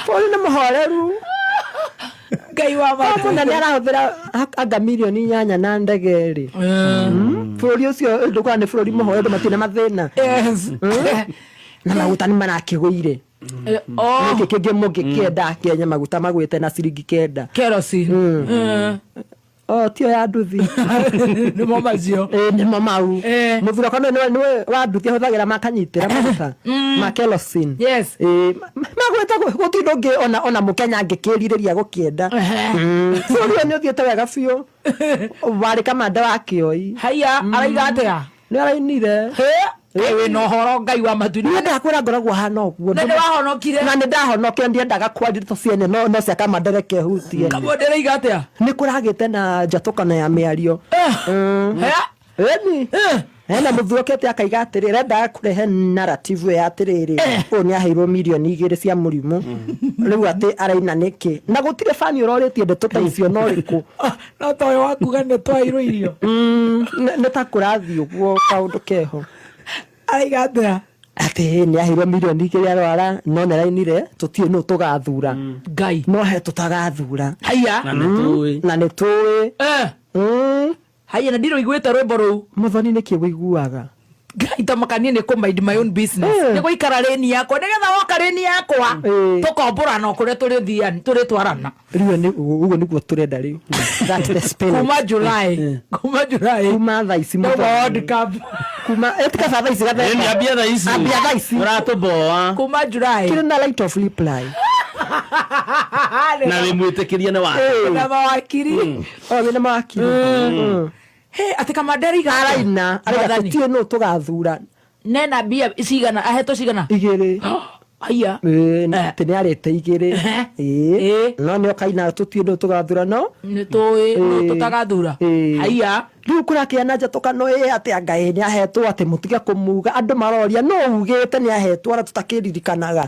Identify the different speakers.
Speaker 1: Bũrũri nĩ mũhoreru.
Speaker 2: Ngai wa
Speaker 1: O mũnene arahũthĩra anga mirioni 8 na ndege rĩ. Bũrũri ũcio ndũkora nĩ bũrũri mũhoreru, andũ matirĩ na mathĩna. Na maguta nĩ marakĩgũire.
Speaker 2: Oh,
Speaker 1: Nĩkĩ kĩngĩ mũngĩkĩenda Kenya maguta magwĩte na ciringi 9?
Speaker 2: Kerosene.
Speaker 1: O tio ya nduthi.
Speaker 2: Nĩmo macio.
Speaker 1: Ĩ, nĩmo mau. Mũthuroko nĩwe wa nduthi ahũthagĩra makanyitĩra maguta ma kerosene. Ĩ, magwĩte gũtirĩ ũndũ ũngĩ ona mũkenya angĩkĩrirĩria gũkĩenda. Bũrũri ũyũ nĩ ũthiĩte wega biũ. Warĩ kamanda wa kĩoi.
Speaker 2: Haiya, araiga atĩa?
Speaker 1: Nĩ arainire.
Speaker 2: Kaĩ wĩna ũhoro, Ngai wa matu.
Speaker 1: Niĩ ndakwĩra ngoragwo hana ũguo.
Speaker 2: Na nĩ wahonokire.
Speaker 1: Na nĩ ndahonokire, ndiendaga kwaria ndeto ciene no cia kamanda reke hutie.
Speaker 2: Kamanda araiga atĩa?
Speaker 1: Nĩ kũragĩte na njatũkano ya mĩario. Ĩni. Hena mũthurokete akaiga atĩrĩ, arendaga kũrehe narrative ya atĩrĩrĩ, ũyũ nĩ aheirwo mirioni 2 cia mũrimũ, rĩu atĩ araina nĩkĩ, na gũtirĩ bani ũrorĩtie ndeto ta icio no rĩkũ.
Speaker 2: No ta ũyũ wakuga nĩ twairwo irio.
Speaker 1: Nĩ ta kũrathiĩ ũguo kaũndũ keho.
Speaker 2: Araiga atĩa?
Speaker 1: Atĩ nĩ aheirwo mirioni 2 arwara, no nĩ arainire tũtiũĩ nũ tũgathura.
Speaker 2: Ngai.
Speaker 1: No he tũtagathura.
Speaker 2: Haiya.
Speaker 3: Na nĩ tũĩ.
Speaker 1: Na nĩ tũĩ.
Speaker 2: Haiya, na ndirĩ ũiguĩte rwĩmbo rũu.
Speaker 1: Mũthoni nĩkĩ ũiguaga?
Speaker 2: Ngai tamakanie nĩ kũ mind my own business. Nĩ gũikara lane yakwa nĩgetha woka lane yakwa tũkombũrana o kũrĩa tũrĩthiani tũrĩtwarana.
Speaker 1: Rĩu nĩ ũguo nĩguo tũrenda rĩu. That's the spirit.
Speaker 2: Kuma July. Kuma July.
Speaker 1: Kuma thaa ici
Speaker 2: No
Speaker 1: mũthoni.
Speaker 2: World Cup.
Speaker 1: Kuma ĩtika thaa ici gathemba.
Speaker 3: Ĩni ambia thaa ici.
Speaker 1: Ambia thaa ici.
Speaker 3: Ũratũboa.
Speaker 2: Kuma July.
Speaker 1: Kĩrĩ na right of reply.
Speaker 3: Na wĩ mwĩtĩkĩrie nĩ wa.
Speaker 2: Na mawakiri.
Speaker 1: O wĩna mawakiri.
Speaker 2: Hey, atĩ kamanda araiga atĩa?
Speaker 1: Araina araiga
Speaker 2: Mwathani.
Speaker 1: tũtiũĩ nũ tũgathura.
Speaker 2: Nena mbia cigana ahetwo cigana?
Speaker 1: 2.
Speaker 2: Haiya.
Speaker 1: Ĩĩ, atĩ nĩ arĩte 2.
Speaker 2: Ĩĩ.
Speaker 1: Ĩĩ. No nĩ okaina tũtiũĩ nũ tũgathura no.
Speaker 2: Nĩ tũĩ nũ tũtagathura. Haiya.
Speaker 1: Rĩu kũrakĩa na njatũkano ĩ atĩ anga ĩ nĩ ahetwo, atĩ mũtige kũmuga, andũ maroria nũ ugĩte nĩ ahetwo, arĩa tũtakĩririkanaga.